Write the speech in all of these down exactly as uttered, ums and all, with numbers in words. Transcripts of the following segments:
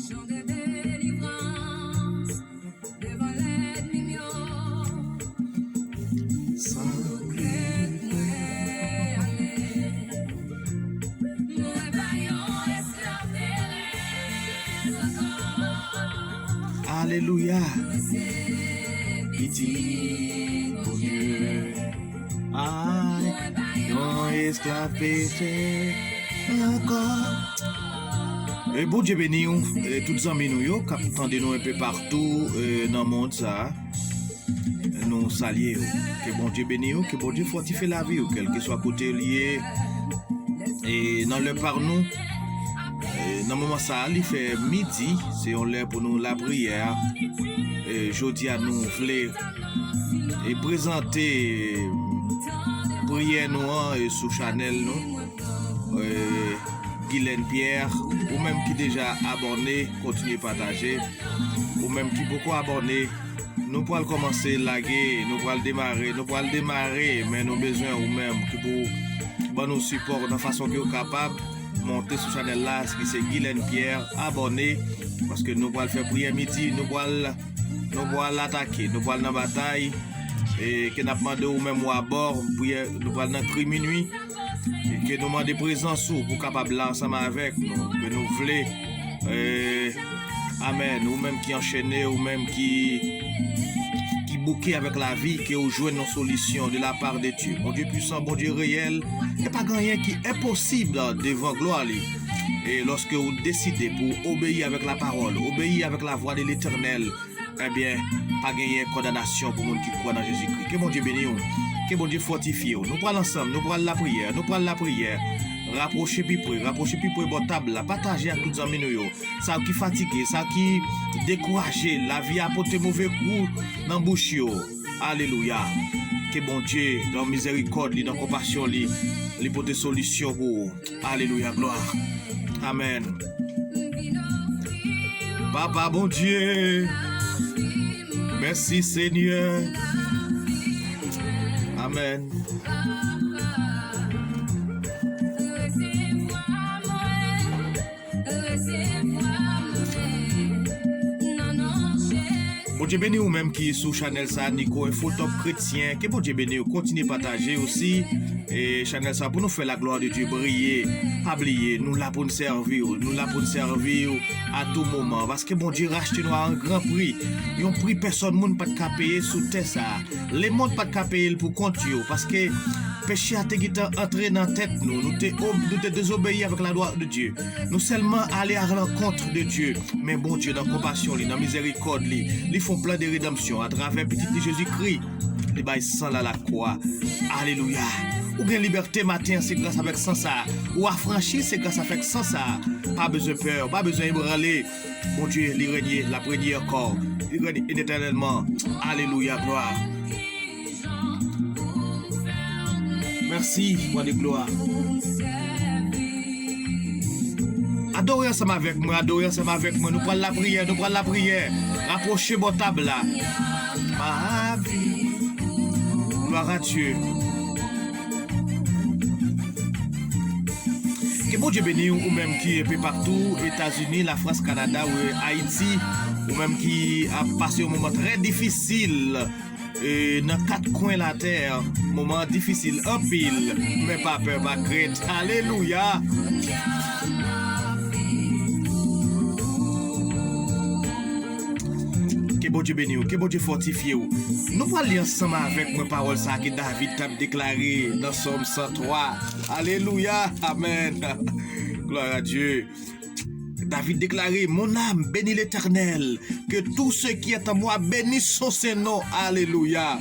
Chante delivrans devan lènmi m yo. San krit mwen ale. Mwen pa yon esklav de lèz ankò. Alelouya. Mwen se pitit Bondye. Ay, yon esklav peche ankò. E Bondye beni w, e tout zanmi nou yo k ap tande nou enpe patou, e nan mond sa a. Nou salye w. Ke Bondye beni w, ke Bondye fòtifye lavi w, kèlkeswa kote w ye. E nan lè pa nou, e nan moman sa a, li fè midi, se yon lè pou nou lapriyè. E jodi a, nou vle e prezante priyè nou an, e sou chanèl nou, e, Guylaine Pierre. Ou menm ki deja abòne, kontinye pataje. Ou menm ki poko abòne, nou pral kòmanse lage, nou pral demare, nou pral demare, men nou bezwen ou menm ki pou ban nou sipò nan fason ke w kapab. Monte sou chanèl la, ki se Guylaine Pierre, abòne, paske nou pral fè priyè midi, nou pral, nou pral atake, nou pral nan batay, e ke n ap mande ou menm ou abò, priyè, nou pral nan kri minui, e ke nou mande prezans ou pou kapab la ansanm avèk nou, ke nou vle, e, amèn, ou menm ki anchene, ou menm ki, ki bouke avèk lavi, ke ou jwenn yon solisyon de la part de Dieu. Bondye pwisan, Bondye reyèl, e pa gen anyen ki enposib devan glwa li. E lòske ou deside pou obeyi avèk la parole, obeyi avèk la voix de l'Éternel, ebyen, pa genyen kondanasyon pou moun ki kwè nan Jezikri. Ke Bondye beni w. Ke Bondye fòtifye w. Nou pral ansanm, nou pral lapriyè, nou pral lapriyè. Rapwoche pi pre, rapwoche pi pre bò tab la, pataje ak tout zanmi nou yo. Sa yo ki fatige, sa yo ki dekouraje, lavi a pote move gou nan bouch yo. Alelouya. Ke Bondye, nan mizerikòd li, nan konpasyon li, li pote solisyon pou ou. Alelouya, glwa. Amèn. Papa Bondye, mèsi Senyè. Amèn. Bondye beni ou menm ki sou chanèl sa, Nico Info Top Kretyen. Ke Bondye beni w, kontinye pataje osi. E chanèl sa pou nou fè la gloire de Dieu briller. Pa bliye, nou la pou n sèvi w, nou la pou n sèvi w a tou moman. Paske Bondye rachte nou a yon gran pri, yon pri pèsòn moun pa t ka peye sou tè sa a. Lemonn pa t ka peye l pou kont yo, paske peche a te gentan antre nan tèt nou. Nou te ob-, nou te dezobeyi avèk la gloire de Dieu. Nou sèlman ale a lankont de Dieu. Men Bondye, nan konpasyon li, nan mizerikòd li, li fè yon plan de redanmsyon atravè Pitit li Jezikri. Li bay san l a lakwa. Alelouya. Ou gen libète maten an, se gras avèk san sa a. Ou afranchi, se gras avèk san sa a. Pa bezwen pè, pa bezwen ebranle. Bondye, li renye, l ap renye ankò. Li renye etènèlman. Alelouya, glwa. Mèsi, Wa de glwa. Adore ansanm avèk mwen, adore ansanm avèk mwen. Nou pral lapriyè, nou pral lapriyè. Rapwoche bò tab la. Ma vie. Gloire à Dieu. Ke Bondye beni w, ou menm ki enpe patou, Etazini, Lafrans, Kanada, ou Ayiti, ou menm ki ap pase yon moman trè difisil, e, nan kat kwen latè, moman an difisil anpil, men pa pè, pa krent. Alelouya! Ke Bondye beni w, ke Bondye fòtifye w. Nou pral li ansanm avèk mwen pawòl sa a ke David t ap deklare nan Sòm san twa. Alelouya! Amèn! Gloire à Dieu! David déclaré, mon âme, bénis l'Éternel, que tout ce qui est en moi bénisse son saint nom. Alelouya.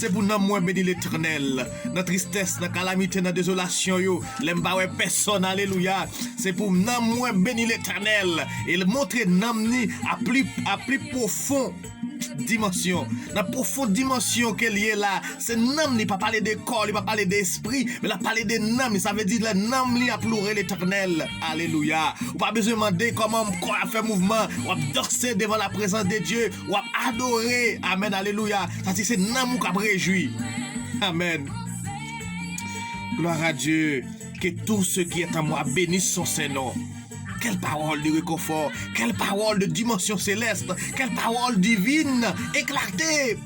Se pou nanm mwen beni Letènèl. Nan tristès, nan kalamite, nan dezolasyon yo, lè m pa wè pèsòn, alelouya. Se pou nanm mwen beni Letènèl. E l montre nanm ni a pli, a pli pwofon dimansyon. Nan pwofon dimansyon ke l ye la, se nanm li, pa pale de kò li, pa pale de espri, men l ap pale de nanm li. Sa vle di lè nanm li ap loure Letènèl. Alelouya. Ou pa bezwen mande kòman kò a fè mouvman. W ap danse devan laprezans de Dye. W ap adore. Amèn. Alelouya. Sa di se nanm ou k ap rejwi. Amèn. Gloire à Dieu. Que tout ce qui est en moi bénisse son saint nom. Quelle parole de réconfort, quelle parole de dimension céleste, quelle parole divine éclatée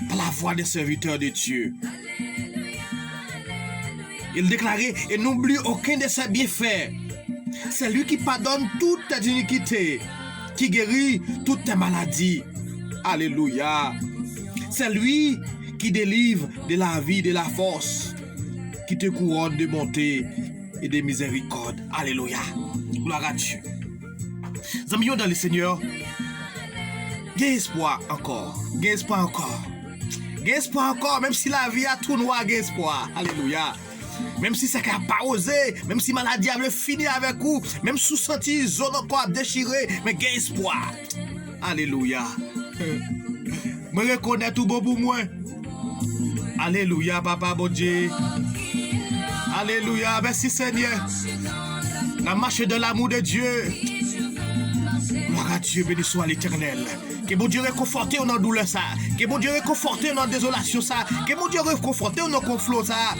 par la voix des serviteurs de Dieu. Il déclarait, et n'oublie aucun de ses bienfaits. C'est lui qui pardonne toutes tes iniquités, qui guérit toutes tes maladies. Alléluia. C'est lui qui délivre de la vie, de la force, qui te couronne de bonté et de miséricorde. Alléluia. Gloire à Dieu. Zanmi yo dans le Seigneur, gen espwa ankò. Gen espwa ankò. Gen espwa ankò, menm si lavi a tou nwa, gen espwa. Alelouya. Menm si sèkèy ap awoze, menm si maladi a vle fini avèk ou, menm si w santi zo nan kò ap dechire, men gen espwa. Alelouya. Mwen rekonèt ou bon pou mwen. Alelouya, Papa Bondye. Alelouya, mèsi Senyè. N ap mache dans l'amour de Dieu. Gloire à Dieu, béni soit l'Éternel. Ke Bondye rekonfòte w nan doulè sa. Ke Bondye rekonfòte w nan dezolasyon sa. Ke Bondye rekonfòte w nan konflo sa.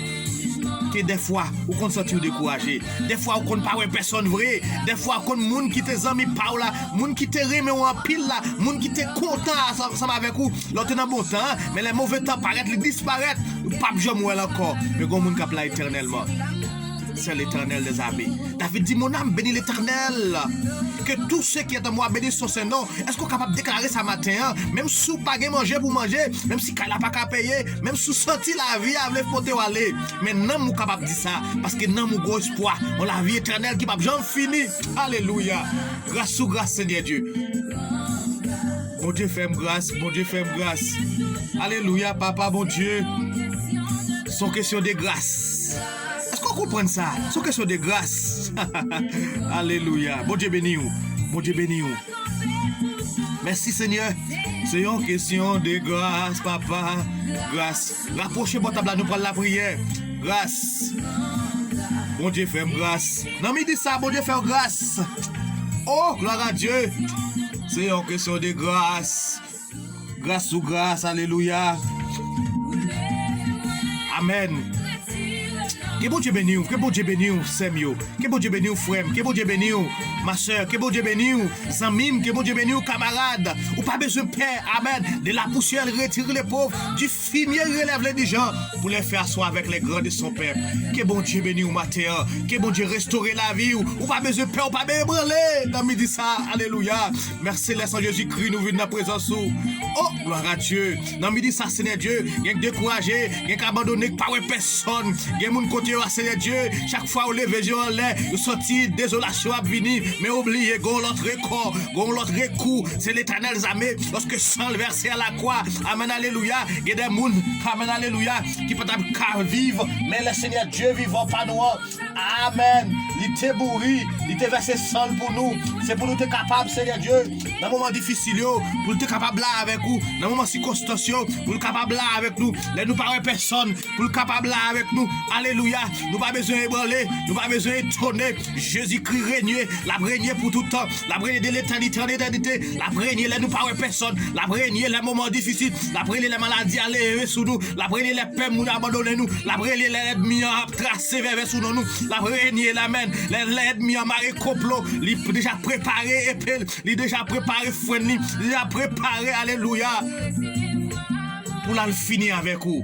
Ke dèfwa, ou konn santi w dekouraje. Dèfwa, ou konn pa wè pèsonn vre. Dèfwa, ou konn moun ki te zanmi pa w la, moun ki te renmen w anpil la, moun ki te kontan ansanm avèk ou lè w te nan bon tan an, men lè move tan parèt, li disparèt, ou p ap janm wè l ankò. Men gen yon moun k ap la etènèlman. C'est l'Éternel des armées. David di, mon âme, bénis l'Éternel. Que tout ce qui est en moi bénisse son saint nom. Èske w kapab deklare sa maten an? Menm si w pa gen manje pou manje, menm si kay la pa ka peye, menm si w santi lavi a vle pote w ale, men nanm ou kapab di sa, paske nanm ou gon espwa, yon lavi etènèl ki p ap janm fini. Alelouya. Gras sou gras, Senyè Dye. Bondye fè m gras, Bondye fè m gras. Alelouya, Papa Bondye. Se yon kesyon de gras. Èske w konprann sa? Se yon kesyon de gras. Alelouya. Bondye beni w. Bondye beni w. Mèsi, Senyè. Se yon kesyon de gras, Papa. Gras. Rapwoche bò tab la, nou pral lapriyè. Gras. Bondye fè m gras. Nan midi sa, Bondye fè w gras. Oh, gloire à Dieu. Se yon kesyon de gras. Gras sou gras, alelouya. Amèn. Ke Bondye beni w, ke Bondye beni w, sè m yo. Ke Bondye beni w, frè m. Ke Bondye beni w, ma sè. Ke Bondye beni w, zanmi m. Ke Bondye beni w, kamarad. Ou pa bezwen pè. Amèn. De la poussière, il retire le pauvre. Du fumier, il relève le dijan. Pour les faire asseoir avec les grands de son peuple. Ke Bondye beni w maten an. Ke Bondye restore lavi w. Ou pa bezwen pè, ou pa bezwen ebranle nan midi sa. Alelouya. Mèsi Seyè, an Jezikri, nou vin nan prezans ou. Oh, gloire à Dieu. Nan midi sa, Senyè Dye, gen k dekouraje, gen k abandone, k pa wè pèsòn. Gen moun kote yo a, Senyè Dye, chak fwa yo leve je yo anlè, yo santi dezolasyon ap vini. Men yo bliye, gen yon lòt rekò, gen yon lòt rekou. Se Letènèl zame, lòske san l vèse a lakwa. Amèn, alelouya. Gen de moun, amèn, alelouya, ki pa t ap ka viv. Men lè Senyè Dye vivan pa nou an, amèn. Li te mouri, li te vèse san l pou nou. Se pou nou te kapab, Senyè Dye, nan moman difisil yo, pou l te kapab la avèk ou. Nan moman sikonstans yo, pou l kapab la avèk nou. Lè nou pa wè pèsòn, pou l kapab la avèk nou. Alelouya. Nou pa bezwen ebranle, nou pa bezwen etone. Jezikri renye, l ap renye pou tout tan. L ap renye de letènite an etènite. L ap renye lè nou pa wè pèsòn. L ap renye lè moman difisil. L ap renye lè maladi a leve sou nou. L ap renye lè pè moun abandone nou. L ap renye lè lènmi an ap trase vèvè sou non nou. L ap renye la, amèn. Lè lènmi an mare konplo, li deja prepare epe l, li deja prepare frenn li, li deja prepare, alelouya, pou l al fini avèk ou.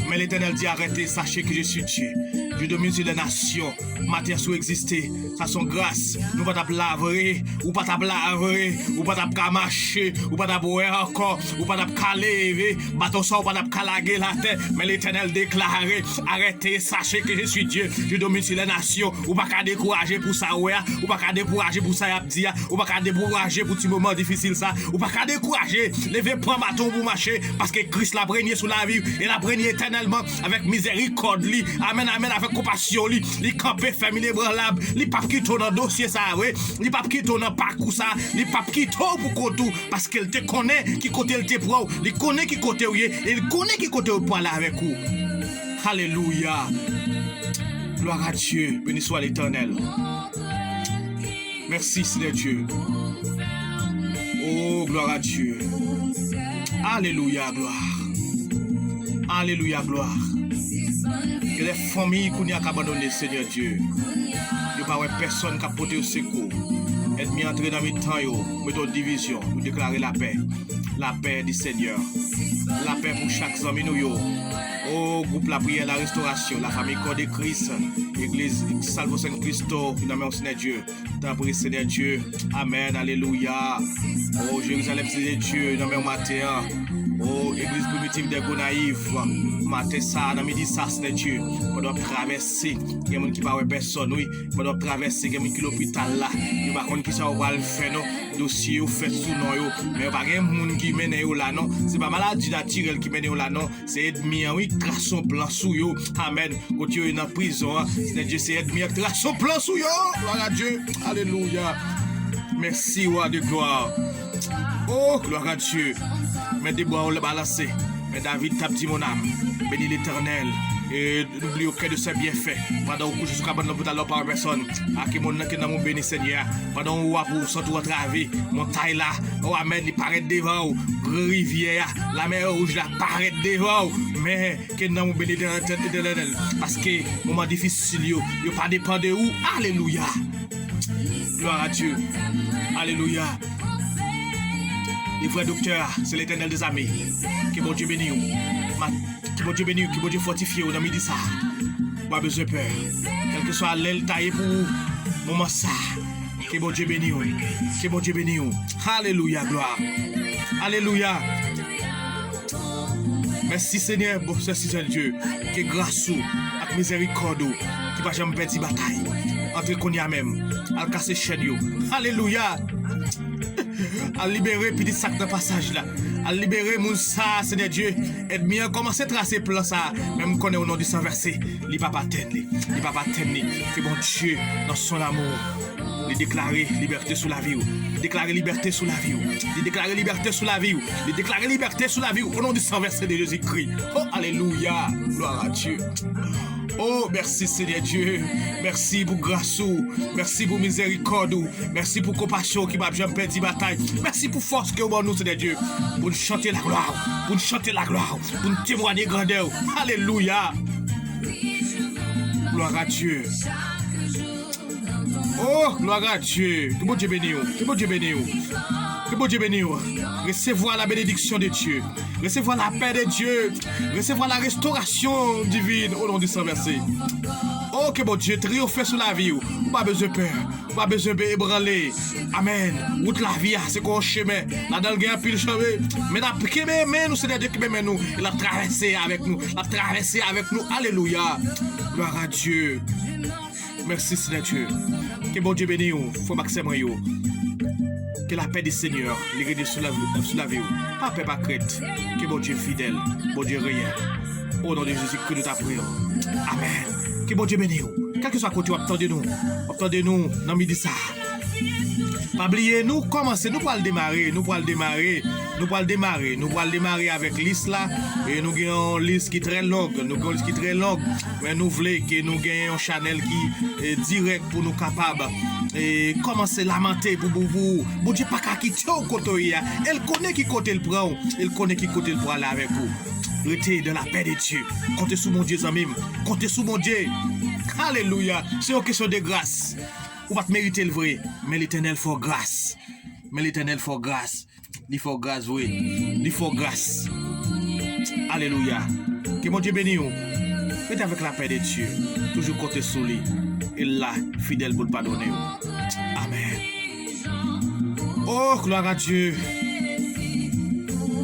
Men Letènèl di, arrêtez, sachez que je suis Dieu. Je domine sur les nations. Maten an, si w egziste, sa se yon gras. Nou pa t ap la vre, ou pa t ap la vre, ou pa t ap ka mache, ou pa t ap wè ankò, ou pa t ap ka leve, baton sa ou pa t ap ka lage l atè. Men Letènèl deklare, arrêtez, sachez que je suis Dieu, je domine sur les nations. Ou pa ka dekouraje pou sa ou wè a, ou pa ka dekouraje pou sa y ap di a, ou pa ka dekouraje pou ti moman difisil sa, ou pa ka dekouraje. Leve, pran baton pou mache, paske Kris la ap renye sou lavi w, e l ap renye etènèlman avèk mizèrikòd li. Amèn, amèn, avèk konpasyon li. Li kanpe fèm, inebranlab. Li p ap kite w nan dosye sa a vre. Li p ap kite w nan pakou sa a. Li p ap kite w pou kont ou, paske l te konnen ki kote l te pran w. Li konnen ki kote w ye, e li konnen ki kote w pral avèk ou. Alelouya. Gloire à Dieu. Béni soit l'Éternel. Merci, Seigneur Dieu. Oh, gloire à Dieu. Alelouya, gloire. Alelouya, gloire. Gen de fanmi kounye a k abandone, Senyè Dye. Yo pa wè pèsonn k ap pote yo sekou. Ènmi an antre nan mitan yo, mete yon divizyon. Nou deklare lapè. Lapè di Senyè. Lapè pou chak zanmi nou yo. O gwoup lapriyè, larestorasyon, la famille Corps de Christ, Egliz Salvo San Cristo, nan men w, Senyè Dye. Tanpri, Senyè Dye. Amèn. Alelouya. O Jerizalèm, Senyè Dye, nan men w maten an. O Egliz Primitif de Gonayiv, maten sa, nan midi sa, Senyè Dye, pandan w ap travèse, gen moun ki pa wè pèsonn, wi. Pandan w ap travèse, gen moun ki lopital la. Yo pa konn kisa yo pral fè, non. Dosye yo fèt sou non yo. Men yo pa gen moun ki mennen yo la, non. Se pa maladi natirèl ki mennen yo la, non. Se ènmi an, wi, k trase yon plan sou yo. Amèn. Kote yo ye nan prizon an, Senyè Dye, se ènmi an k trase yon plan sou yo. Gloire à Dieu. Alelouya. Mèsi, Wa de glwa. O, gloire à Dieu. Men de bra w balanse. Men David t ap di, mon âme, bénis l'Éternel. E oubli aucun de ses bienfaits. Pandan w kouche sou kabann lopital la, w pa wè pèsonn. A, ke moun nan, ke nanm ou beni Senyè a. Pandan w ap ou santi w antrave, montay la, o amèn, li parèt devan w. Gran rivyè a, lamè wouj la parèt devan w. Men ke nanm ou beni Letènèl, paske moman difisil yo, yo pa depann de ou. Alelouya. Gloire à Dieu. Alelouya. Li vrè doktè a, se Letènèl dèzame. Ke Bondye beni w. Ma- Ke Bondye beni w, ke Bondye fòtifye w nan midi sa. Ou pa bezwen pè. Kèlkeswa lè l ta ye pou ou, moman sa, ke Bondye beni w. Ke Bondye beni w. Alelouya, glwa. Alelouya. Mèsi, Senyè, bon, Sè, Senyè Dye. Ke gras ou ak mizèrikòd ou, ki pa janm pèdi batay, antre kounye a menm. Al kase chèn yo. Alelouya. Al libere pitit sa k nan pasaj la. Al libere moun sa, Senyè Dye. Ènmi an kòmanse trase plan sa, men m konnen o non di san vèse, li p ap atenn li. Li p ap atenn li. Ke Bondye, nan son amou, li deklare libète sou lavi w. Li deklare libète sou lavi w. Li deklare libète sou lavi w. Li deklare libète sou lavi w. O non di san vèse de Jezikri. O, alelouya. Gloire à Dieu. O, mèsi, Senyè Dye. Mèsi pou gras ou. Mèsi pou mizèrikòd ou. Mèsi pou konpasyon w ki p ap janm pèdi batay. Mèsi pou fòs ke w ban nou, Senyè Dye, pou n chante laglwa w, pou n chante laglwa w, pou n temwaye grandè w. Alelouya. Gloire à Dieu. Oh, gloire à Dieu. Ke Bondye beni w. Ke Bondye beni w. Ke Bondye beni w. Resevwa la bénédiction de Dieu. Resevwa lapè de Dye. Resevwa la restauration divine au nom du sang versé. Oh, ke Bondye triyonfe sou lavi w. Ou pa bezwen pè. Ou pa bezwen ebranle. Amèn. Wout lavi a, se kon yon chemen. Ladan l gen anpil chanmen. Men n ap kenbe men nou, Senyè Dye kenbe men nou. E l ap travèse avèk nou. L ap travèse avèk nou. Alelouya. Gloire à Dieu. Mèsi, Senyè Dye. Ke Bondye beni w, frè m ak sè mwen yo. Ke lapè di Senyè, li rete sou lavi, sou lavi w. Pa pè, pa krent. Ke Bondye fidèl. Bondye reyèl. O non de Jezikri, nou ta priye w. Amèn. Ke Bondye beni w. Kèlkeswa kote w ap tande nou, w ap tande nou nan midi sa a. Pa bliye, nou kòmanse, nou pral demare, nou pral demare, nou pral demare, nou pral demare avèk lis la. E nou gen yon lis ki trè long, nou gen yon lis ki trè long. Men nou vle ke nou gen yon chanèl ki, e, dirèk pou nou kapab, e, kòmanse lamante pou, pou, pou ou. Bondye pa ka kite w kote w ye a. E l konnen ki kote l pran w. E l konnen ki kote l prale avèk ou. Rete dans la paix de Dieu. Konte sou Bondye, zanmi m. Konte sou Bondye. Alelouya. Se yon kesyon de gras. Ou pa t merite l vre. Men Letènèl fè w gras. Men Letènèl fè w gras. Li fè w gras vre. Li fè w gras. Alelouya. Ke Bondye beni w. Rete avèk lapè de Dye. Toujou konte sou li. E l la, fidèl pou l padone w. Amèn. Oh, gloire à Dieu.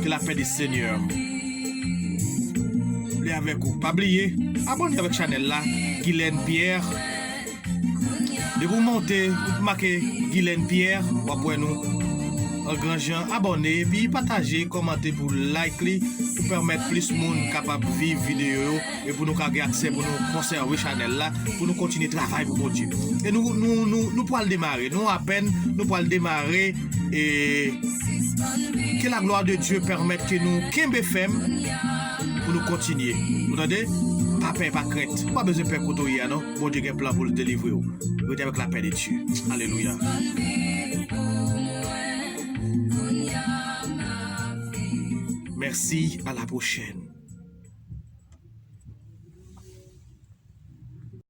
Ke lapè di Senyè li avèk ou. Pa bliye, abòne avèk chanèl la, Guylaine Pierre. Depi w monte, ou make Guylaine Pierre, w ap wè nou an gran jan. Abòne, epi pataje, kòmante pou like li, pou pèmèt plis moun kapab viv videyo yo, e pou nou ka gen aksè, pou nou konsève chanèl la, pou nou kontinye travay pou Bondye. E nou, nou, nou, nou pral demare, nou apèn, nou pral demare, e ke la gloire de Dieu pèmèt ke nou kenbe fèm pou nou kontinye. Ou tande? Pa pè, pa krent. Ou pa bezwen pè kote w ye a, non. Bondye gen plan pou l delivre w. Rete avèk lapè de Dye. Alelouya. Mèsi, à la prochaine.